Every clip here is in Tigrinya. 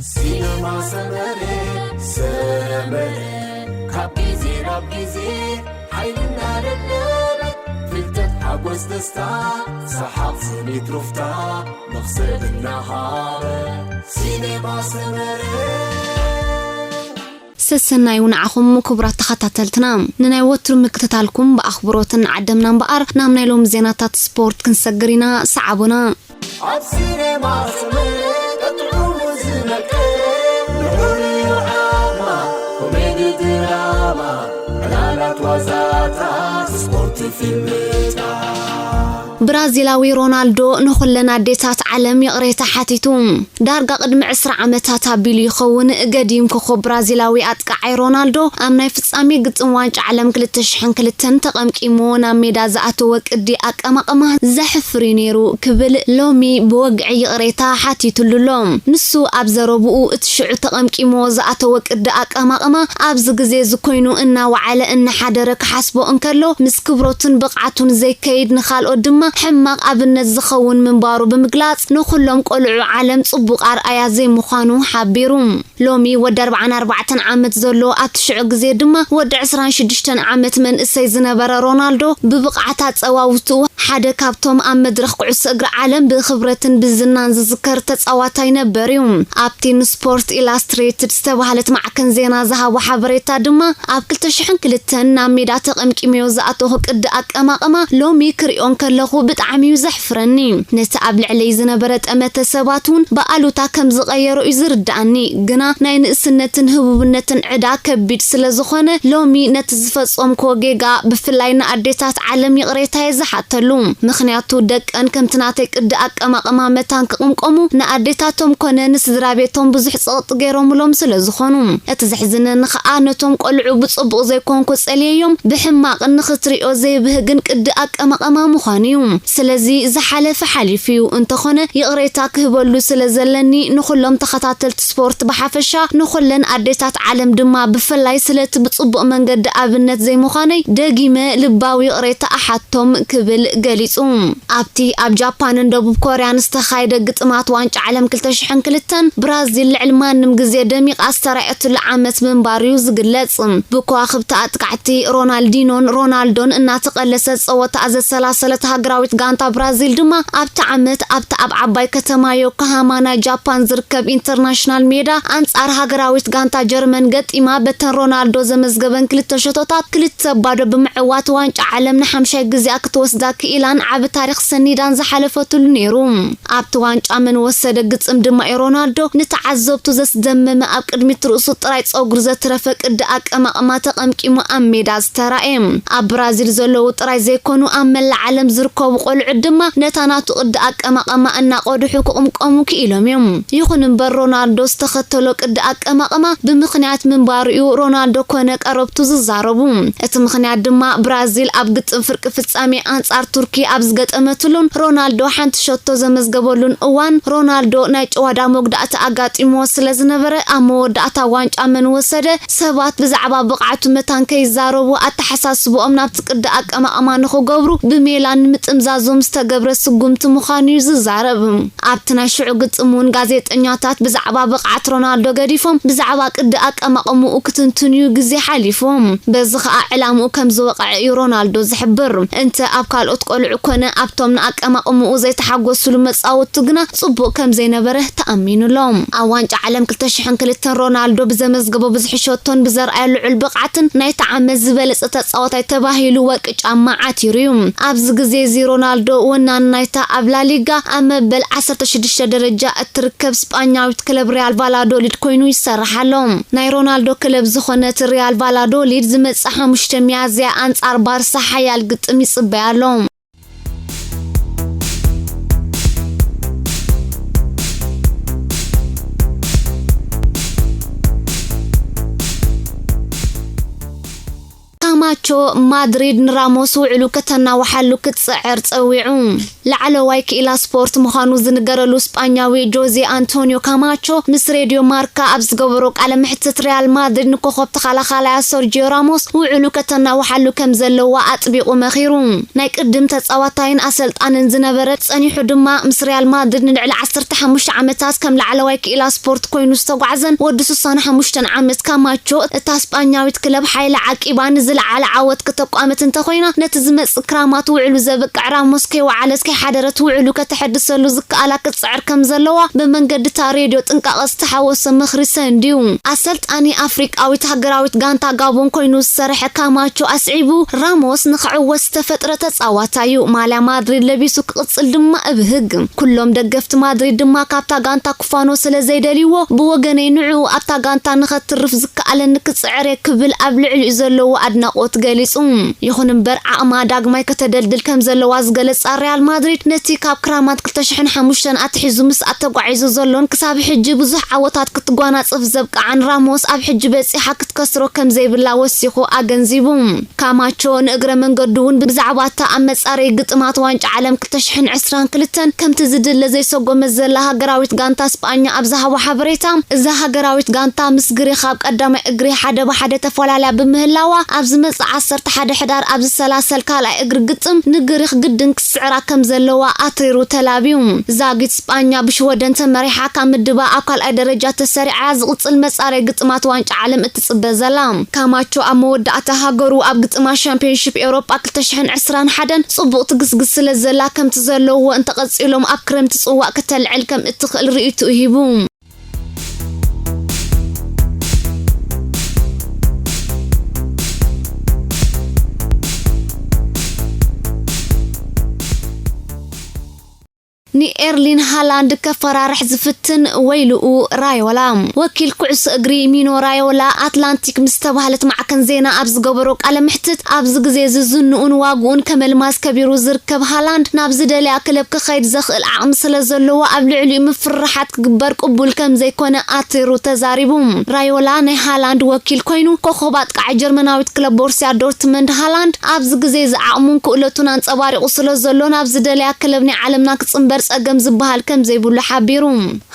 ሲነማ ሰመረ፣ ሰመረ፣ ካብ ግዜ ናብ ግዜ ሓይሊ እናደለበ፣ ፍልጠት፣ ሓጎስ፣ ደስታ፣ ሰሓቕ፣ ስኒት፣ ሩፍታ፣ መኽሰብ እናሃበ። ሲነማ ሰመረ። ሰሰናዩ ንዓኹም ክቡራት ተኸታተልትና። ንናይ ወትሩ ምክትታልኩም ብኣኽብሮት እናዓደምና እምበኣር፣ ናብ ናይ ሎሚ ዜናታት ስፖርት ክንሰግር ኢና። ሰዓቡና። ኣብ ሲኔማ ሰመረ ቀጥዑ ዝመቀረ፣ ንዑ ንዓማ፣ ኮሜዲ ድራማ፣ ዕላላት ዋዛታት፣ ስፖርት ፊልምታት። ብራዚላዊ ሮናልዶ ንኹለን ኣዴታት ዓለም ይቕሬታ ሓቲቱ። ዳርጋ ቅድሚ ዕስራ ዓመታት ኣቢሉ ይኸውን፣ ገዲም ኮኾብ ብራዚላዊ ኣጥቃዓይ ሮናልዶ ኣብ ናይ ፍጻሜ ግጥም ዋንጫ ዓለም ክልተ ሽሕን ክልተን ተቐምቂሙ ናብ ሜዳ ዝኣተወ ቅዲ ኣቀማቕማ ዘሕፍር እዩ ነይሩ ክብል ሎሚ ብወግዒ ይቕሬታ ሓቲቱሉ ኣሎ። ንሱ ኣብ ዘረብኡ እቲ ሽዑ ተቐምቂሞ ዝኣተወ ቅዲ ኣቀማቕማ ኣብዚ ግዜ እዚ ኮይኑ እናወዓለ እናሓደረ ክሓስቦ እንከሎ ምስ ክብረቱን ብቕዓቱን ዘይከይድ ንኻልኦት ድማ ሕማቕ ኣብነት ዝኸውን ምንባሩ ብምግላጽ ንኹሎም ቆልዑ ዓለም ጽቡቕ ኣርኣያ ዘይምዃኑ ሓቢሩ። ሎሚ ወዲ ኣርባዓን ኣርባዕተን ዓመት ዘሎ ኣብቲ ሽዑ ግዜ ድማ ወዲ ዕስራን ሽዱሽተን ዓመት መንእሰይ ዝነበረ ሮናልዶ ብብቕዓት ኣጸዋውትኡ ሓደ ካብቶም ኣብ መድረኽ ኩዕሶ እግሪ ዓለም ብኽብረትን ብዝናን ዝዝከር ተጻዋታይ ነበር እዩ። ኣብቲ ንስፖርት ኢላስትሬትድ ዝተባህለት ማዕከን ዜና ዝሃቦ ሓበሬታ ድማ ኣብ ክልተ ሽሕን ክልተን ናብ ሜዳ ተቐምቂመዮ ዝኣተኹ ቅዲ ኣቀማቕማ ሎሚ ክሪኦ እንከለኹ ብጣዕሚ እዩ ዘሕፍረኒ። ነቲ ኣብ ልዕለይ ዝነበረ ጠመተ ሰባት እውን ብኣሉታ ከም ዝቐየሮ እዩ ዝርድኣኒ። ግና ናይ ንእስነትን ህቡብነትን ዕዳ ከቢድ ስለ ዝኾነ ሎሚ ነቲ ዝፈጸምክዎ ጌጋ ብፍላይ ንኣዴታት ዓለም ይቕሬታ እየ ዝሓተሉ። ምኽንያቱ ደቀን ከምቲ ናተይ ቅዲ ኣቀማቕማ መታን ክቕምቀሙ ንኣዴታቶም ኮነ ንስድራ ቤቶም ብዙሕ ጸቕጢ ገይሮምሎም ስለ ዝኾኑ። እቲ ዘሕዝነኒ ኸኣ ነቶም ቆልዑ ብጽቡቕ ዘይኮንኩ ጸልየዮም ብሕማቕን ንኽትሪኦ ዘይብህግን ቅዲ ኣቀማቕማ ምዃኑ እዩ። ስለዚ ዝሓለፈ ሓሊፉ እዩ። እንተኾነ ይቕሬታ ክህበሉ ስለ ዘለኒ ንኹሎም ተኸታተልቲ ስፖርት ብሓፈሻ ንኹለን ኣዴታት ዓለም ድማ ብፍላይ ስለቲ ብጽቡቕ መንገዲ ኣብነት ዘይምዃነይ ደጊመ ልባዊ ይቕሬታ እሓቶም ክብል ገሊጹ። ኣብቲ ኣብ ጃፓንን ደቡብ ኮርያን ዝተኻየደ ግጥማት ዋንጫ ዓለም ክልተ ሽሕን ክልተን ብራዚል ልዕሊ ማንም ግዜ ደሚቓ ዝተራእየትሉ ዓመት ምንባሩ እዩ ዝግለጽ። ብከዋኽብቲ ኣጥቃዕቲ ሮናልዲኖን ሮናልዶን እናተቐለሰት ጸወታኣ ዘሰላሰለት ሃገራዊት ጋንታ ብራዚል ድማ ኣብቲ ዓመት ኣብቲ ኣብ ዓባይ ከተማ ዮኮሃማ ናይ ጃፓን ዝርከብ ኢንተርናሽናል ሜዳ ኣንጻር ሃገራዊት ጋንታ ጀርመን ገጢማ በተን ሮናልዶ ዘመዝገበን ክልተ ሸቶታት ክልተ ባዶ ብምዕዋት ዋንጫ ዓለም ንሓምሻይ ግዜኣ ክትወስዳ ክኢላን ዓቢ ታሪኽ ሰኒዳን ዝሓለፈትሉ ነይሩ። ኣብቲ ዋንጫ መን ወሰደ ግጥም ድማ እዩ ሮናልዶ ንተዓዘብቱ ዘስደመመ ኣብ ቅድሚት ርእሱ ጥራይ ጸጉሪ ዘትረፈ ቅዲ ኣቀማቕማ ተቐምቂሙ ኣብ ሜዳ ዝተራእየ። ኣብ ብራዚል ዘለዉ ጥራይ ዘይኮኑ ኣብ መላእ ዓለም ዝርከቡ ቆልዑት ድማ ነታ ናቱ ቅዲ ኣቀማቕማ እናቐድሑ ክቕምቀሙ ክኢሎም እዮም። ይኹን እምበር ሮናልዶ ዝተኸተሎ ቅዲ ኣቀማቕማ ብምኽንያት ምንባሩ እዩ ሮናልዶ ኮነ ቀረብቱ ዝዛረቡ። እቲ ምኽንያት ድማ ብራዚል ኣብ ግጥም ፍርቂ ፍጻሜ ኣንጻር ቱርኪ ኣብ ዝገጠመትሉን ሮናልዶ ሓንቲ ሸቶ ዘመዝገበሉን እዋን ሮናልዶ ናይ ጨዋዳ መጉዳእቲ ኣጋጢምዎ ስለ ዝነበረ ኣብ መወዳእታ ዋንጫ መን ወሰደ ሰባት ብዛዕባ ብቕዓቱ መታን ከይዛረቡ ኣተሓሳስብኦም ናብቲ ቅዲ ኣቀማቕማ ንኽገብሩ ብሜላ ንምጥምዛዞም ዝተገብረ ስጉምቲ ምዃኑ እዩ ዝዛረብ። ኣብቲ ናይ ሽዑ ግጥም እውን ጋዜጠኛታት ብዛዕባ ብቕዓት ሮናልዶ ገዲፎም ብዛዕባ ቅዲ ኣቀማቕምኡ ክትንትንዩ ግዜ ሓሊፍዎም። በዚ ኸኣ ዕላምኡ ከም ዝወቕዐ እዩ ሮናልዶ ዝሕብር። እንተ ኣብ ካልኦት ቆልዑ ኮነ ኣብቶም ንኣቀማቕምኡ ዘይተሓጎስሉ መጻወቱ ግና ጽቡቕ ከም ዘይነበረ ተኣሚኑሎም። ኣብ ዋንጫ ዓለም ክልተ ሽሕን ክልተን ሮናልዶ ብዘመዝገቦ ብዝሒ ሸቶን ብዘርኣዮ ልዑል ብቕዓትን ናይቲ ዓመት ዝበለጸ ተጻዋታይ ተባሂሉ ወርቂ ጫማ ዓቲሩ እዩ። ኣብዚ ግዜ እዚ ሮናልዶ ወናን ናይታ ኣብ ላሊጋ ኣብ መበል ዓሰርተ ሽዱሽተ ደረጃ እትርከብ ስጳኛዊት ክለብ ሪያል ቫላዶሊድ ኮይኑ ይሰርሕ ኣሎ። ናይ ሮናልዶ ክለብ ዝኾነት ሪያል ቫላዶሊድ ዝመጽእ ሓሙሽተ ሚያዝያ ኣንጻር ባርሳ ሓያል ግጥም ይጽበያ ኣሎ። ታማቹ ቾ ማድሪድ ንራሞስ ውዕሉ ከተናውሓሉ ክትጽዕር ጸዊዑ። ላዕለዋይ ክኢላ ስፖርት ምዃኑ ዝንገረሉ ስጳኛዊ ጆዜ ኣንቶኒዮ ካማቾ ምስ ሬድዮ ማርካ ኣብ ዝገበሮ ቃለ መሕትት፣ ሪያል ማድሪድ ንኮኸብ ተኸላኻላያ ሰርጂዮ ራሞስ ውዕሉ ከተናውሓሉ ከም ዘለዋ ኣጥቢቑ መኺሩ። ናይ ቅድም ተጻዋታይን ኣሰልጣንን ዝነበረ፣ ጸኒሑ ድማ ምስ ሪያል ማድሪድ ንልዕሊ ዓሰርተ ሓሙሽተ ዓመታት ከም ላዕለዋይ ክኢላ ስፖርት ኮይኑ ዝተጓዕዘን ወዲ ስሳን ሓሙሽተን ዓመት ካማቾ፣ እታ ስጳኛዊት ክለብ ሓይሊ ዓቂባ ንዝለዓለ ዓወት ከተቋምት እንተኾይና፣ ነቲ ዝመጽእ ክራማት ውዕሉ ዘብቅዕ ራሞስ ከይወዓለት ከይሓደረት ውዕሉ ከተሐድሰሉ ዝከኣላ ክትጽዕር ከም ዘለዋ ብመንገዲ እታ ሬድዮ ጥንቃቐ ዝተሓወሶ ምኽሪ ሰንድዩ። ኣሰልጣኒ ኣፍሪቃዊት ሃገራዊት ጋንታ ጋቦን ኮይኑ ዝሰርሐ ካማቾ ኣስዒቡ፣ ራሞስ ንኽዕወት ዝተፈጥረ ተጻዋታይ እዩ። ማልያ ማድሪድ ለቢሱ ክቕጽል ድማ እብህግ። ኩሎም ደገፍቲ ማድሪድ ድማ ካብታ ጋንታ ክፋኖ ስለ ዘይደልይዎ፣ ብወገነይ ንዕኡ ኣብታ ጋንታ ንኸትርፍ ዝከኣለኒ ክጽዕር እየ ክብል ኣብ ልዕሊኡ ዘለዎ ኣድናቖት ገሊጹ። ይኹን እምበር፣ ዓቕማ ዳግማይ ከተደልድል ከም ዘለዋ ዝገለጻ ሪያል ማድሪድ፣ ነቲ ካብ ክራማት ክልተ ሽሕን ሓሙሽተን ኣትሒዙ ምስኣ ተጓዒዙ ዘሎን ክሳብ ሕጂ ብዙሕ ዓወታት ክትጓናጽፍ ዘብቅዓን ራሞስ ኣብ ሕጂ በጺሓ ክትከስሮ ከም ዘይብላ ወሲኹ ኣገንዚቡ። ካማቾ ንእግረ መንገዱ እውን ብዛዕባ እታ ኣብ መጻረዪ ግጥማት ዋንጫ ዓለም ክልተ ሽሕን ዕስራን ክልተን ከምቲ ዝድለ ዘይሰጎመት ዘላ ሃገራዊት ጋንታ ስጳኛ ኣብ ዝሃቦ ሓበሬታ፣ እዛ ሃገራዊት ጋንታ ምስ ግሪኽ ኣብ ቀዳማይ እግሪ ሓደ ብሓደ ተፈላለያ ብምህላዋ፣ ኣብ ዝመጽእ ዓሰርተ ሓደ ሕዳር ኣብ ዝሰላሰል ካልኣይ እግሪ ግጥም ንግሪኽ ግድን ክስዕራ ከም ዘለዋ ኣትሪሩ ተላብዩ። ዛጊት ስጳኛ ብሽወደን ተመሪሓ ካብ ምድባ ኣብ ካልኣይ ደረጃ ተሰሪዓ ዝቕጽል መጻረዪ ግጥማት ዋንጫ ዓለም እትጽበ ዘላ። ካማቾ ኣብ መወዳእታ ሃገሩ ኣብ ግጥማት ሻምፒዮንሺፕ ኤውሮጳ ክልተ ሽሕን ዕስራን ሓደን ጽቡቕ ትግስግስ ስለ ዘላ፣ ከምቲ ዘለዎ እንተቐጺሎም ኣብ ክረምቲ ጽዋእ ከተልዕል ከም እትኽእል ርእይትኡ ሂቡ። ንኤርሊን ሃላንድ ከፈራርሕ ዝፍትን ወይልኡ ራዮላ። ወኪል ኩዕሶ እግሪ ሚኖ ራዮላ ኣትላንቲክ ምስ ተባህለት ማዕከን ዜና ኣብ ዝገበሮ ቃለ መሕትት፣ ኣብዚ ግዜ እዚ ዝንኡን ዋግኡን ከመልማዝ ከቢሩ ዝርከብ ሃላንድ ናብ ዝደለያ ክለብ ክኸይድ ዘኽእል ዓቕሚ ስለ ዘለዎ ኣብ ልዕሊኡ ምፍርራሓት ክግበር ቅቡል ከም ዘይኮነ ኣትሪሩ ተዛሪቡ። ራዮላ ናይ ሃላንድ ወኪል ኮይኑ ኮኸብ ኣጥቃዒ ጀርመናዊት ክለብ ቦርሲያ ዶርትመንድ ሃላንድ ኣብዚ ግዜ እዚ ዓቕሙን ክእለቱን ኣንጸባሪቑ ስለ ዘሎ ናብ ዝደለያ ክለብ ናይ ዓለምና ክጽንበር ጸገም ዝበሃል ከም ዘይብሉ ሓቢሩ።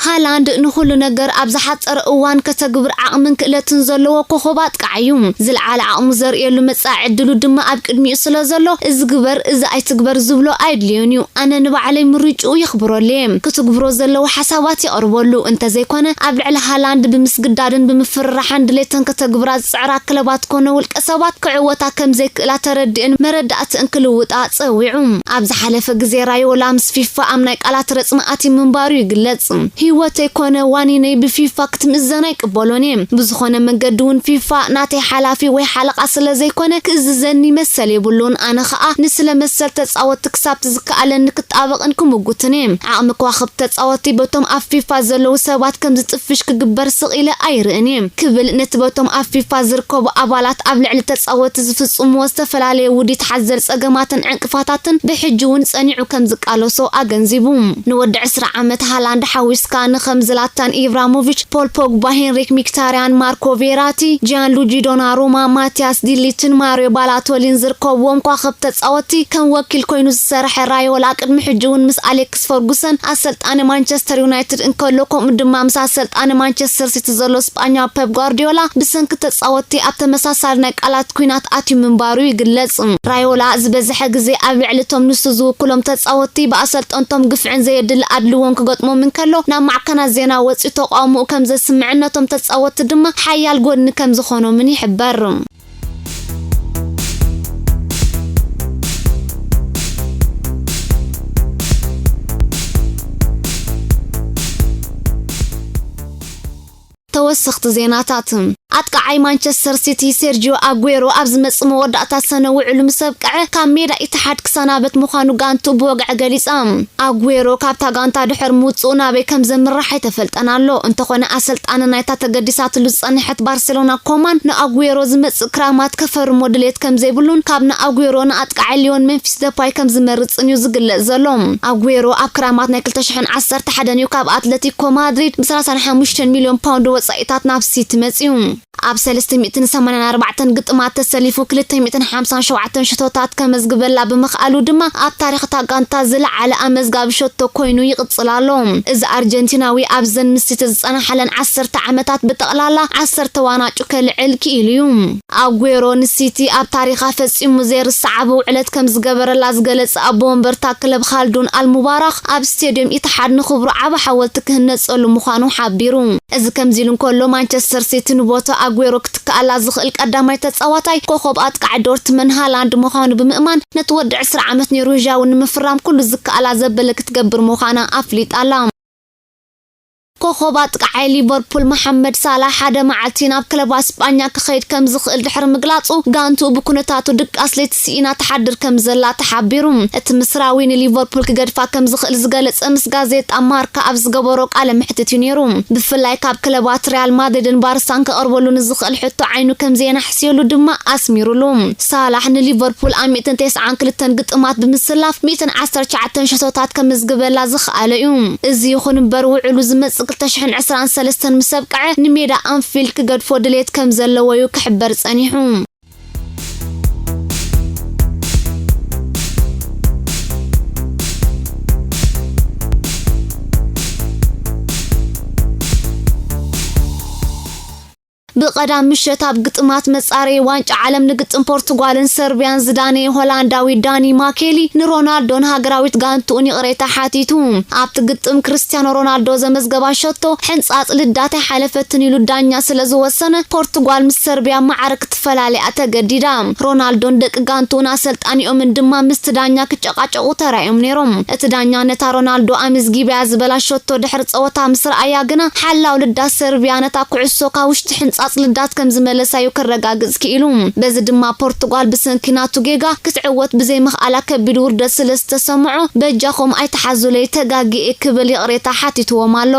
ሃላንድ ንኹሉ ነገር ኣብ ዝሓጸረ እዋን ከተግብር ዓቕምን ክእለትን ዘለዎ ኮኸብ ኣጥቃዒ እዩ። ዝለዓለ ዓቕሙ ዘርእየሉ መጻኢ ዕድሉ ድማ ኣብ ቅድሚኡ ስለ ዘሎ፣ እዚ ግበር፣ እዚ ኣይትግበር ዝብሎ ኣየድልዮን እዩ። ኣነ ንባዕለይ ምርጭኡ የኽብረሉ እየ። ክትግብሮ ዘለዎ ሓሳባት የቕርበሉ። እንተዘይኮነ፣ ኣብ ልዕሊ ሃላንድ ብምስግዳድን ብምፍርራሕን ድሌተን ከተግብራ ዝጽዕራ ክለባት ኮነ ውልቀ ሰባት ክዕወታ ከም ዘይክእላ ተረዲእን መረዳእትእን ክልውጣ ጸዊዑ። ኣብ ዝሓለፈ ግዜ ራዮላ ምስ ፊፋ ኣብ ናይ ቃላት ረጽሚ ኣትዩ ምንባሩ ይግለጽ። ህይወተይ ኮነ ዋኒነይ ብፊፋ ክትምእዘን ኣይቅበሎን እየ። ብዝኾነ መንገዲ እውን ፊፋ ናተይ ሓላፊ ወይ ሓለቓ ስለ ዘይኮነ ክእዝዘኒ መሰል የብሉን። ኣነ ኸኣ ንስለ መሰል ተጻወትቲ ክሳብቲ ዝከኣለኒ ክጣበቕን ክምጉትን እየ። ዓቕሚ ከዋኽብቲ ተጻወትቲ በቶም ኣብ ፊፋ ዘለዉ ሰባት ከም ዝጥፍሽ ክግበር ስቕ ኢለ ኣይርእን እየ ክብል ነቲ በቶም ኣብ ፊፋ ዝርከቡ ኣባላት ኣብ ልዕሊ ተጻወትቲ ዝፍጽምዎ ዝተፈላለየ ውዲት ሓዘል ጸገማትን ዕንቅፋታትን ብሕጂ እውን ጸኒዑ ከም ዝቃለሶ ኣገንዚቡ። ንወዲ ዕስራ ዓመት ሃላንድ ሓዊስካ ንኸም ዝላታን ኢብራሞቪች፣ ፖል ፖግባ፣ ሄንሪክ ሚክታርያን፣ ማርኮ ቬራቲ፣ ጂያን ሉጂ ዶናሩማ፣ ማቲያስ ዲሊችን ማሪዮ ባላቶሊን ዝርከብዎም ከዋኽብቲ ተጻወትቲ ከም ወኪል ኮይኑ ዝሰርሐ ራዮላ ቅድሚ ሕጂ እውን ምስ ኣሌክስ ፈርጉሰን ኣሰልጣኒ ማንቸስተር ዩናይትድ እንከሎ፣ ከምኡ ድማ ምስ ኣሰልጣኒ ማንቸስተር ሲቲ ዘሎ ስጳኛዊ ፔፕ ጓርዲዮላ ብሰንኪ ተጻወትቲ ኣብ ተመሳሳሊ ናይ ቃላት ኲናት ኣትዩ ምንባሩ ይግለጽ። ራዮላ ዝበዝሐ ግዜ ኣብ ልዕሊ እቶም ንሱ ዝውክሎም ተጻወትቲ ብኣሰልጠንቶም ግፍዕን ዘየድሊ ኣድልዎን ክገጥሞም እንከሎ፣ ናብ ማዕከናት ዜና ወጺኡ ተቃውሞኡ ከም ዘስምዕን ነቶም ተጻወትቲ ድማ ሓያል ጎድኒ ከም ዝኾኖምን ይሕበር። ተወሰኽቲ ዜናታት። ኣጥቃዓይ ማንቸስተር ሲቲ ሴርጂዮ ኣጉዌሮ ኣብ ዝመጽእ መወዳእታ ሰነ ውዕሉ ምስ ኣብቅዐ፣ ካብ ሜዳ ኢትሓድ ክሰናበት ምዃኑ ጋንቱ ብወግዒ ገሊጻ። ኣጉዌሮ ካብታ ጋንታ ድሕሪ ምውጽኡ ናበይ ከም ዘምርሕ ኣይተፈልጠን ኣሎ። እንተኾነ፣ ኣሰልጣኒ ናይታ ተገዲሳትሉ ዝጸንሐት ባርሴሎና ኮማን ንኣጉዌሮ ዝመጽእ ክራማት ከፈርሞ ድሌት ከም ዘይብሉን ካብ ንኣጉዌሮ ንኣጥቃዓይ ሊዮን ሜምፊስ ደፓይ ከም ዝመርጽን እዩ ዝግለጽ ዘሎ። ኣጉዌሮ ኣብ ክራማት ናይ ክልተ ሽሕን ዓሰርተ ሓደን እዩ ካብ ኣትለቲኮ ማድሪድ ብ ሰላሳን ሓሙሽተን ሚልዮን ፓውንድ ወጻኢታት ናብ ሲቲ መጺኡ። ኣብ ሰለስተ ሚእትን ሰማንያን ኣርባዕተን ግጥማት ተሰሊፉ ክልተ ሚእትን ሓምሳን ሸውዓተን ሸቶታት ከመዝግበላ ብምኽኣሉ ድማ ኣብ ታሪኽ እታ ጋንታ ዝለዓለ ኣመዝጋቢ ሸቶ ኮይኑ ይቕጽል ኣሎ። እዚ ኣርጀንቲናዊ ኣብዘን ምስ ሲቲ ዝጸናሓለን ዓሰርተ ዓመታት ብጠቕላላ ዓሰርተ ዋንጫ ከልዕል ክኢሉ እዩ። ኣጉዌሮ ንሲቲ ኣብ ታሪኻ ፈጺሙ ዘይርሳዕ ውዕለት ከም ዝገበረላ ዝገለጸ ኣቦ ወንበርታ ክለብ ኻልዱን ኣልሙባራኽ ኣብ ስቴድዮም ኢትሓድ ንኽብሩ ዓቢ ሓወልቲ ክህነጸሉ ምዃኑ ሓቢሩ። እዚ ከምዚ ኢሉ እንከሎ፣ ማንቸስተር ሲቲ ንቦታ ኣጉዌሮ ክትከኣላ ዝኽእል ቀዳማይ ተጻዋታይ ኮኾብ ኣጥቃዒ ዶርትመን ሃላንድ ምዃኑ ብምእማን፣ ነቲ ወዲ ዕስራ ዓመት ኖርዌጃዊ ንምፍራም ኩሉ ዝከኣላ ዘበለ ክትገብር ምዃና ኣፍሊጣ ኣላ። ኮኾብ ኣጥቃዓይ ሊቨርፑል መሓመድ ሳላሕ ሓደ መዓልቲ ናብ ክለብ ኣስጳኛ ክኸይድ ከም ዝኽእል ድሕሪ ምግላጹ፣ ጋንቱ ብኩነታቱ ድቃስ ለይቲ ስኢና ትሓድር ከም ዘላ ተሓቢሩ። እቲ ምስራዊ ንሊቨርፑል ክገድፋ ከም ዝኽእል ዝገለጸ ምስ ጋዜጣ ማርካ ኣብ ዝገበሮ ቃለ መሕትት እዩ ነይሩ። ብፍላይ ካብ ክለባት ሪያል ማድሪድን ባርሳን ክቐርበሉ ንዝኽእል ሕቶ ዓይኑ ከም ዘየናሕስየሉ ድማ ኣስሚሩሉ። ሳላሕ ንሊቨርፑል ኣብ ሚእትን ተስዓን ክልተን ግጥማት ብምስላፍ ሚእትን ዓሰርተ ትሽዓተን ሸቶታት ከመዝግበላ ዝኸኣለ እዩ። እዚ ይኹን እምበር፣ ውዕሉ ዝመጽእ ክልተ ሽሕን ዕስራን ሰለስተን ምስ ኣብቅዐ ንሜዳ ኣንፊልድ ክገድፎ ድሌት ከም ዘለዎ እዩ ክሕበር ጸኒሑ። ብቐዳም ምሸት ኣብ ግጥማት መጻረዪ ዋንጫ ዓለም ንግጥም ፖርቱጋልን ሰርቢያን ዝዳነየ ሆላንዳዊ ዳኒ ማኬሊ ንሮናልዶን ሃገራዊት ጋንትኡን ይቕሬታ ሓቲቱ። ኣብቲ ግጥም ክርስቲያኖ ሮናልዶ ዘመዝገባ ሸቶ ሕንጻጽ ልዳት ኣይሓለፈትን ኢሉ ዳኛ ስለ ዝወሰነ፣ ፖርቱጋል ምስ ሰርቢያ ማዕረ ክትፈላሊኣ ተገዲዳ። ሮናልዶን ደቂ ጋንትኡን ኣሰልጣኒኦምን ድማ ምስቲ ዳኛ ክጨቃጨቁ ተራእዮም ነይሮም። እቲ ዳኛ ነታ ሮናልዶ ኣመዝጊባያ ዝበላ ሸቶ ድሕሪ ጸወታ ምስ ረኣያ ግና፣ ሓላው ልዳት ሰርቢያ ነታ ኩዕሶ ካብ ውሽጢ ሕንጻጽ ልዳት ከም ዝመለሳዩ ከረጋግጽ ክኢሉ። በዚ ድማ ፖርቱጋል ብሰንኪ ናቱ ጌጋ ክትዕወት ብዘይምኽኣላ ከቢድ ውርደት ስለ ዝተሰምዖ፣ በጃኹም ኣይትሓዙለይ፣ ተጋጊኤ ክብል ይቕሬታ ሓቲትዎም ኣሎ።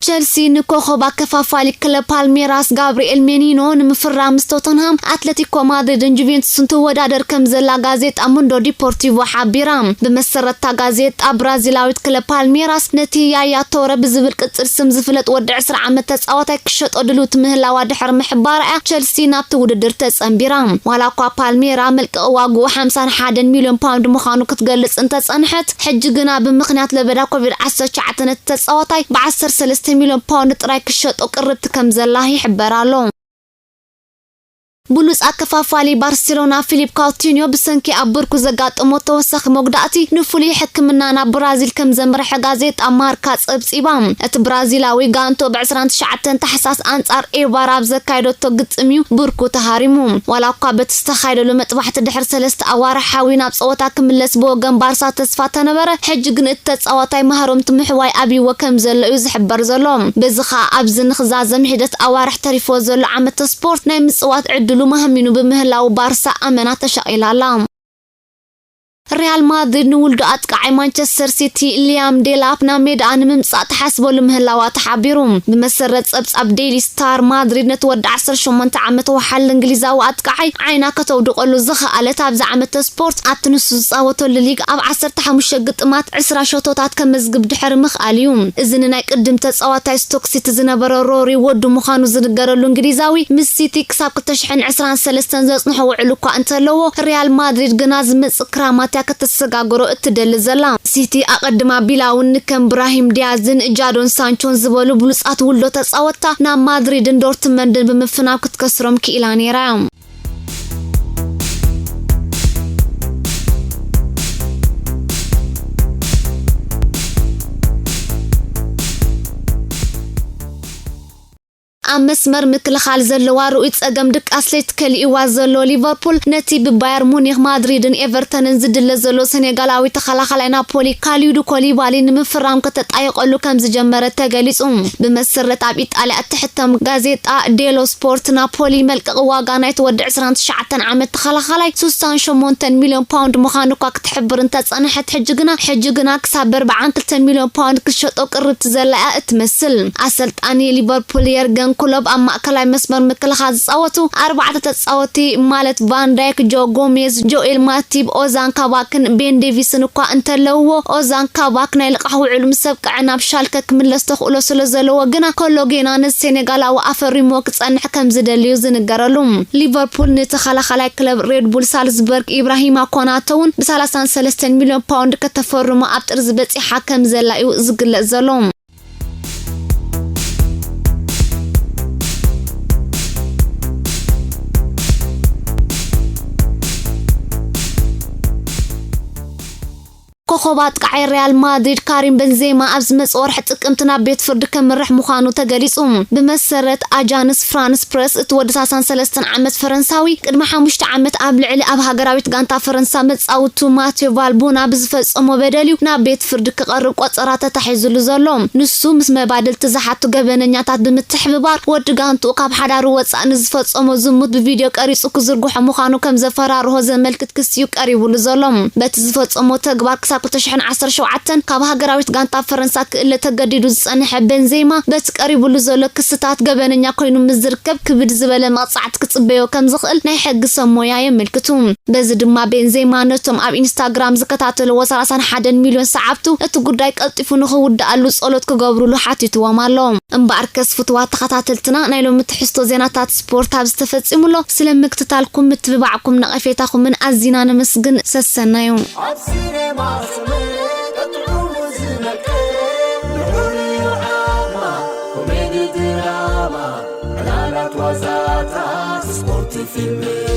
ቸልሲ ንኮኸብ ኣከፋፋሊ ክለብ ፓልሜራስ ጋብሪኤል ሜኒኖ ንምፍራም ምስ ቶተንሃም፣ ኣትለቲኮ ማድሪድን ጁቬንቱስን ትወዳደር ከም ዘላ ጋዜጣ ሙንዶ ዲፖርቲቮ ሓቢራ። ብመሰረትታ ጋዜጣ፣ ብራዚላዊት ክለብ ፓልሜራስ ነቲ ያያ ቶረ ብዝብል ቅጽል ስም ዝፍለጥ ወዲ ዕስራ ዓመት ተጻዋታይ ክሸጦ ድልውቲ ምህላዋ ድሕሪ ምሕባራ እያ ቸልሲ ናብቲ ውድድር ተጸንቢራ። ዋላ እኳ ፓልሜራ መልቀቒ ዋግኡ ሓምሳን ሓደን ሚልዮን ፓውንድ ምዃኑ ክትገልጽ እንተጸንሐት፣ ሕጂ ግና ብምኽንያት ለበዳ ኮቪድ ዓሰርተ ትሽዓተ ነቲ ተጻዋታይ ብዓሰርተ ሰለስተ ሚልዮን ፓውንድ ጥራይ ክሸጦ ቅርብቲ ከም ዘላ ይሕበር ኣሎ። ብሉጽ ኣከፋፋሊ ባርሴሎና ፊሊፕ ካውቲንዮ ብሰንኪ ኣብ ብርኩ ዘጋጠሞ ተወሳኺ መጉዳእቲ ንፍሉይ ሕክምና ናብ ብራዚል ከም ዘምርሐ ጋዜጣ ማርካ ጸብጺባ። እቲ ብራዚላዊ ጋንቶ ብ ዕስራን ትሽዓተን ታሕሳስ ኣንጻር ኤባር ኣብ ዘካየደቶ ግጥም እዩ ብርኩ ተሃሪሙ። ዋላ እኳ በቲ ዝተኻየደሉ መጥባሕቲ ድሕሪ ሰለስተ ኣዋርሕ ሓዊ ናብ ጸወታ ክምለስ ብወገን ባርሳ ተስፋ ተነበረ፣ ሕጂ ግን እቲ ተጻዋታይ ማህረምቲ ምሕዋይ ኣብይዎ ከም ዘሎ እዩ ዝሕበር ዘሎ። በዚ ኸኣ ኣብዚ ንኽዛዘም ሒደት ኣዋርሕ ተሪፎ ዘሎ ዓመተ ስፖርት ናይ ምጽዋት ዕድሉ ማህሚኑ ብምህላው ባርሳ ኣመና ተሻቒላ ኣላ። ሪያል ማድሪድ ንውልዱ ኣጥቃዓይ ማንቸስተር ሲቲ ሊያም ዴላፕ ናብ ሜዳኣ ንምምጻእ ትሓስበሉ ምህላዋ ተሓቢሩ። ብመሰረት ጸብጻብ ዴይሊ ስታር፣ ማድሪድ ነቲ ወዲ ዓሰርተ ሸሞንተ ዓመት ወሓል እንግሊዛዊ ኣጥቃዓይ ዓይና ከተውድቐሉ ዝኸኣለት ኣብዚ ዓመተ ስፖርት ኣብቲ ንሱ ዝጻወተሉ ሊግ ኣብ ዓሰርተ ሓሙሽተ ግጥማት ዕስራ ሸቶታት ከመዝግብ ድሕሪ ምኽኣል እዩ። እዚ ንናይ ቅድም ተጻዋታይ ስቶክ ሲቲ ዝነበረ ሮሪ ወዱ ምዃኑ ዝንገረሉ እንግሊዛዊ፣ ምስ ሲቲ ክሳብ ክልተ ሽሕን ዕስራን ሰለስተን ዘጽንሖ ውዕል እኳ እንተለዎ፣ ሪያል ማድሪድ ግና ዝመጽእ ክራማት እያ ከተሰጋግሮ እትደሊ ዘላ። ሲቲ ኣቐድማ ቢላውን ከም ብራሂም ዲያዝን ጃዶን ሳንቾን ዝበሉ ብሉጻት ውልዶ ተጻወትታ ናብ ማድሪድን ዶርትመንድን ብምፍናው ክትከስሮም ክኢላ ነይራ። ኣብ መስመር ምክልኻል ዘለዋ ርኡይ ጸገም ድቃስ ለይቲ ከሊእዋ ዘሎ ሊቨርፑል፣ ነቲ ብባየር ሙኒክ፣ ማድሪድን ኤቨርተንን ዝድለ ዘሎ ሰኔጋላዊ ተኸላኻላይ ናፖሊ ካሊዱ ኮሊባሊ ንምፍራም ከተጣይቐሉ ከም ዝጀመረ ተገሊጹ። ብመሰረት ኣብ ኢጣልያ እትሕተም ጋዜጣ ዴሎ ስፖርት፣ ናፖሊ መልቀቒ ዋጋ ናይቲ ወዲ ዕስራን ትሽዓተን ዓመት ተኸላኻላይ ስሳን ሸሞንተን ሚልዮን ፓውንድ ምዃኑ እኳ ክትሕብር እንተጸንሐት፣ ሕጂ ግና፣ ሕጂ ግና ክሳብ ኣርባዓን ክልተን ሚልዮን ፓውንድ ክትሸጦ ቅርብቲ ዘላ እያ እትመስል። ኣሰልጣኒ ሊቨርፑል የርገን ክሎፕ ኣብ ማእከላይ መስመር ምክልኻል ዝጻወቱ ኣርባዕተ ተጻወቲ ማለት ቫን ዳይክ፣ ጆ ጎሜዝ፣ ጆኤል ማቲብ፣ ኦዛን ካባክን ቤን ዴቪስን እኳ እንተለውዎ፣ ኦዛን ካባክ ናይ ልቓሕ ውዕሉ ምስ ኣብቅዐ ናብ ሻልከ ክምለስ ተኽእሎ ስለ ዘለዎ ግና ኮሎጌና ነዚ ሴኔጋላዊ ኣፈሪሞ ክጸንሕ ከም ዝደልዩ ዝንገረሉ። ሊቨርፑል ንተኸላኻላይ ክለብ ሬድ ቡል ሳልዝበርግ ኢብራሂማ ኮናተ እውን ብ33 ሚልዮን ፓውንድ ከተፈርሞ ኣብ ጥርዚ በጺሓ ከም ዘላ እዩ ዝግለጽ ዘሎ። ኮኸብ ኣጥቃዓይ ሪያል ማድሪድ ካሪም በንዜማ ኣብ ዝመጽእ ወርሒ ጥቅምቲ ናብ ቤት ፍርዲ ከምርሕ ምዃኑ ተገሊጹ። ብመሰረት ኣጃንስ ፍራንስ ፕረስ፣ እቲ ወዲ ሰላሳን ሰለስተን ዓመት ፈረንሳዊ ቅድሚ ሓሙሽተ ዓመት ኣብ ልዕሊ ኣብ ሃገራዊት ጋንታ ፈረንሳ መጻውቱ ማቴዮ ቫልቡና ብዝፈጸሞ በደል እዩ ናብ ቤት ፍርዲ ክቐርብ ቆጸራ ተታሒዙሉ ዘሎ። ንሱ ምስ መባድልቲ ዝሓቱ ገበነኛታት ብምትሕብባር ወዲ ጋንትኡ ካብ ሓዳሩ ወጻእ ንዝፈጸሞ ዝሙት ብቪድዮ ቀሪጹ ክዝርግሖ ምዃኑ ከም ዘፈራርሆ ዘመልክት ክሲ እዩ ቀሪቡሉ ዘሎ። በቲ ዝፈጸሞ ተግባር ክሳብ ክልተ ሽሕን ዓሰርተ ሸውዓተን ካብ ሃገራዊት ጋንታ ፈረንሳ ክእለ ተገዲዱ ዝጸንሐ ቤንዜማ፣ በቲ ቀሪቡሉ ዘሎ ክስታት ገበነኛ ኮይኑ ምስ ዝርከብ ክብድ ዝበለ መቕጻዕቲ ክጽበዮ ከም ዝኽእል ናይ ሕጊ ሰብ ሞያ የመልክቱ። በዚ ድማ ቤንዜማ ነቶም ኣብ ኢንስታግራም ዝከታተልዎ ሰላሳን ሓደን ሚልዮን ሰዓብቱ እቲ ጉዳይ ቀልጢፉ ንኽውድኣሉ ጸሎት ክገብሩሉ ሓቲትዎም ኣሎ። እምበኣርከስ ፍቱዋት ተኸታተልትና፣ ናይ ሎሚ ትሕዝቶ ዜናታት ስፖርት ኣብዚ ተፈጺሙ ኣሎ። ስለ ምክትታልኩም፣ ምትብባዕኩም፣ ነቐፌታኹምን ኣዚና ነመስግን። ሰሰናዩ። ኣብ ሲኔማ ሰመረ ቀጥዑ ዝመቀረ፣ ንዑ ንዓማ፣ ኮሜዲ ድራማ፣ ዕላላት ዋዛታት፣ ስፖርት ፊልም